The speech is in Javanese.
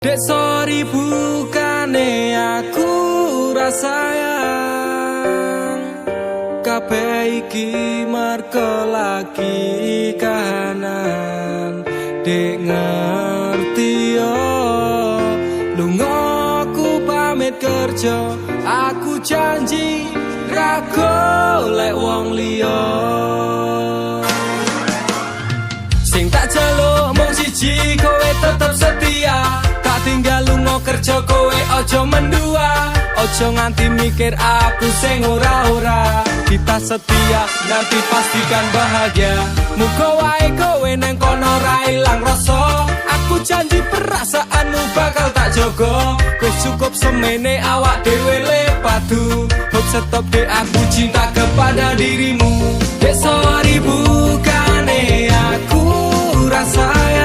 Dek, sorry, bukane aku ra sayang. Kabeh iki mergo lagi kahanan. Dek, ngerti yo. Lunga aku pamit kerja. Aku janji ra golek wong liya. Sing tak jaluk mung siji, kowe tetep setia. Tak tinggal lunga kerja, kowe aja mendua. Aja nganti mikir aku sing ora-ora. Kita setia, nanti pastikan bahagia. Muga wae kowe neng kono ra ilang rasa. Aku janji perasaanmu bakal tak jaga. Wis cukup semene, awak dhewe le padu. Hope stop dek, aku cinta kepada dirimu. Dek, sorry, bukane aku ra sayang.